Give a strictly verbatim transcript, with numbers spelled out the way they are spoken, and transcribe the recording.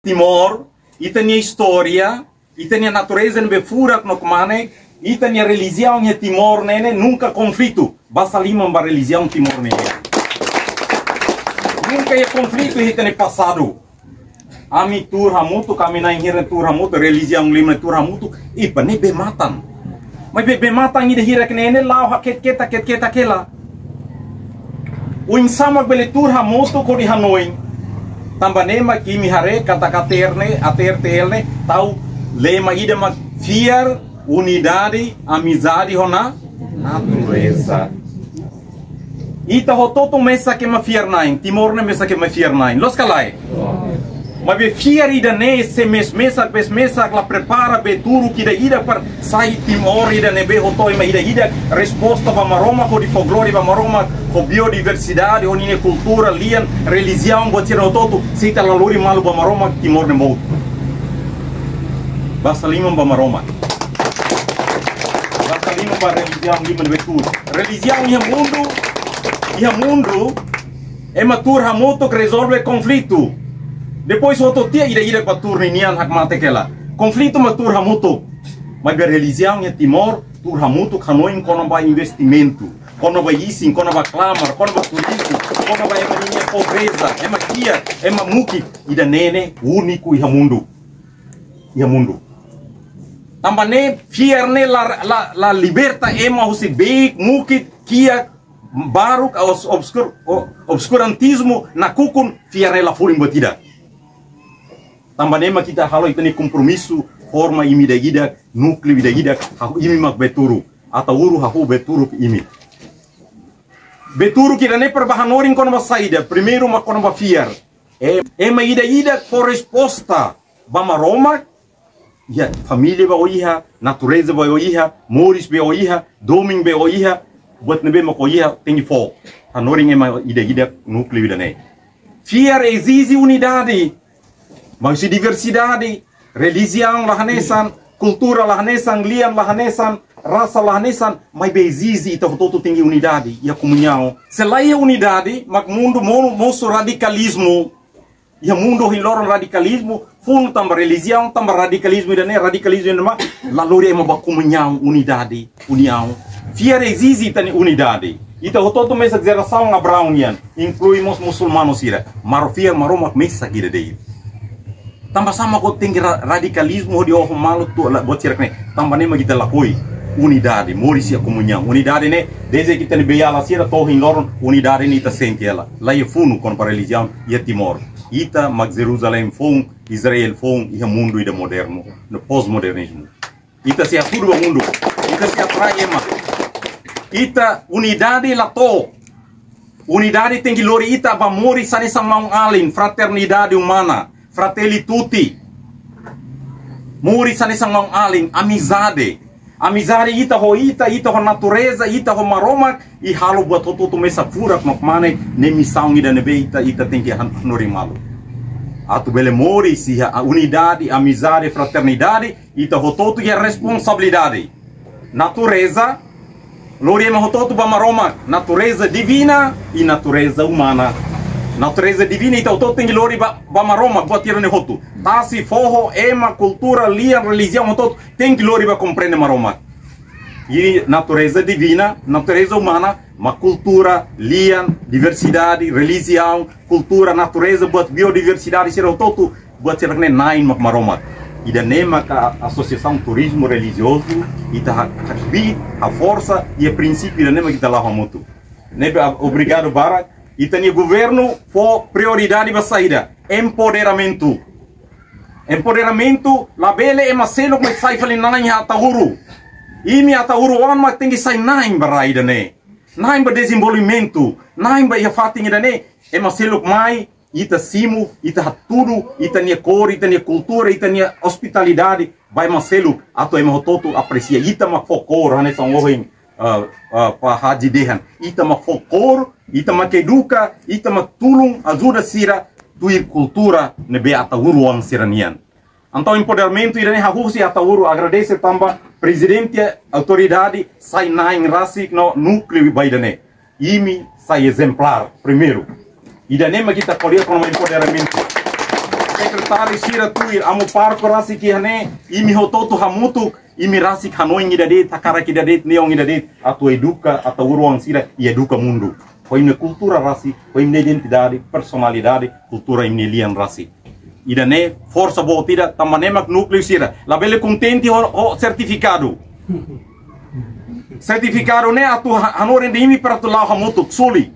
Timor, ita-nia istória, ita-nia natureza ne'ebé furak no kmanek, ita-nia relijiaun iha Timor ne'e ne'e nunka konflitu. Basa liman ba relijiaun Timor ne'e. Nunka iha konflitu iha ita-nia pasadu. Ami tuur hamutuk, ami na'in hira tuur hamutuk, relijiaun lima tuur hamutuk, ipa ne'ebé matan. Maibé bee-matan ida hirak ne'e ne'e la'o haket-ketak, ket-ketak hela. Oinsá mak bele tuur hamutuk hodi hanoin. Tanba ne'e mak imi haree katak ATR ne'e, ATR-TL ne'e, tau lema ida mak fiar, unidade, amizade ho na-, natureza. Ita hotu-hotu mesak ema fiar-na'in, Timor ne'e mesak ema fiar-na'in. Loos ka lae? Maibé fiar ida-ne'e sei mesak, mesak, mesak la prepara bee turuk ida-idak para sai Timor ida ne'ebé hotu ema ida-idak resposta ba Maromak, hodi fó glória ba Maromak, ho biodiversidade, ho ninia kultura, lian, relijiaun, buat sira hotu-hotu, se ita la lori malu ba Maromak, Timor ne'e mout. Basa liman ba Maromak. Basa liman ba relijiaun lima ne'ebé tuur. Relijiaun iha mundu, iha mundu, ema tuur hamutuk rezolve konflitu. Depois hotu tiha ida-idak bá tuur ninian hakmatek hela. Konflitu mak tuur hamutuk. Maibé relijiaun iha Timor tuur hamutuk hanoin kona-ba investimentu, kona-ba isin, kona-ba klamar, kona-ba turizmu, kona-ba ema ninia pobreza, ema kiak, ema mukit. Ida-ne'e ne'e úniku iha mundu. Iha mundu. Tanba ne'e fiar ne'e la, la, la liberta ema husi beik, mukit, kiak, baruk, os-, obskur-, o-, obskurantizmu, nakukun, fiar ne'e la folin buat ida. Tanba ne'e mak ita halo ita-nia kompromisu, forma imi ida-idak, núkleu ida-idak, hahú imi mak bee turuk. Ataúru hahú bee turuk imi. Bee turuk ida-ne'e para bá hanorin kona-ba saida, primeiru mak kona-ba fiar. E-, ema ida-idak fó resposta ba Maromak, iha família ba ó iha, natureza ba ó iha, moris ba ó iha, domin ba ó iha, buat ne'ebé mak ó iha, tenke fó. Hanorin ema ida-idak núkleu ida-ne'e. Fiar ezije unidade, maibé diversidade, relijiaun la hanesan, kultura la hanesan, lian la hanesan, rasa la hanesan, maibé ezije ita hotu-hotu tenke unidade, iha komuñaun. Se la iha unidade, mak mundu mo-, mosu radikalizmu. Iha mundu ohin loron radikalizmu funu tanba relijiaun, tanba radikalizmu ida-ne'e, radikalizmu ida-ne'e mak la lori ema ba komuñaun, unidade, uniaun. Fiar ezije ita-nia unidade. Ita hotu-hotu mesak jerasaun Abraão nian, inklui mós musulmanu sira. Maromak fiar, Maromak mesak ida de'it. Tanba sá mak ó tenke ra-, radikalizmu hodi ó malu tuur la buat sira-ne'e. Tanba ne'e mak ita lakohi unidade, moris iha komuñaun. Unidade ne'e, dezde ita-nia beiala sira to'o ohin loron, unidade ne'e ita sente hela. La iha funu kona-ba relijiaun iha Timor. Ita mak Jerusalém foun, Israel foun, iha mundu ida modernu, no pós-modernizmu. Ita sei hatudu ba mundu. Ita sei atrai ema. Ita unidade la to'o. Unidade tenke lori ita ba moris hanesan maun-alin, fraternidade umana, fratelli tutti. Moris hanesan maun-alin, amizade. Amizade ita ho ita, ita ho natureza, ita ho Maromak, i halo buat hotu-hotu mesak furak no kmanek, ne'e misaun ida ne'ebé ita, ita tenke han-, hanorin malu. Atu bele moris iha unidade, amizade, fraternidade, ita hotu-hotu iha responsabilidade. Natureza, lori ema hotu-hotu ba Maromak, natureza divina i natureza umana. Natureza divina ita hotu-hotu tenke lori ba, ba Maromak, buat sira-ne'e hotu. Tasi, foho, ema, kultura, lian, relijiaun hotu-hotu tenke lori ba komprende Maromak. I natureza divina, natureza umana, mak kultura, lian, diversidade, relijiaun, kultura, natureza, buat biodiversidade, sira hotu-hotu, buat sira-ne'e na'in mak Maromak. Ida-ne'e maka Asosiasaun Turizmu Relijiozu, ita ha-, hakbiit, haforsa, iha prinsípiu ida-ne'e mak ita la'o hamutuk. Ne'ebé, ah, obrigadu barak, ita-nia governu fó prioridade ba saida? Empoderamentu. Empoderamentu, labele ema seluk mai sai fali na'in iha Ataúru. Imi Ataúru oan mak tenke sai na'in ba rai ida-ne'e. Na'in ba dezenvolvimentu, na'in ba iha fatin ida-ne'e, ema seluk mai, ita simu, ita hatudu, ita-nia kór, ita-nia kultura, ita-nia ospitalidade, ba ema seluk, atu ema hotu-hotu apresia, ita mak fó kór, hanesan ohin, ah, ah, Pak Haji dehan, ita mak fó kór, ita mak eduka, ita mak tulun, ajuda sira, tuir kultura, ne'ebé Ataúru oan sira-nian. Entaun empoderamentu ida-ne'e hahú husi Ataúru, agradese tanba prezidente, autoridade, sai na'in rasik no núkleu ba ida-ne'e. Imi sai ezemplár, primeiru. Ida-ne'e mak ita ko'alia kona-ba empoderamentu. Sekretáriu sira tuir, amo pároku rasik iha ne'e, imi hotu-hotu hamutuk, imi rasik hanoin ida de'it, hakarak ida de'it, neon ida de'it, atu eduka, atu urang sira, i eduka mundu. Ho imi-nia kultura rasik, ho imi-nia identidade, personalidade, kultura imi-nia lian rasik. Ida-ne'e forsa boot ida, tanba ne'e mak núkleu sira. Labele kontente ho, ho sertifikadu. Sertifikadu ne'e atu ha-, hanorin de'it imi para atu la'o hamutuk, suli.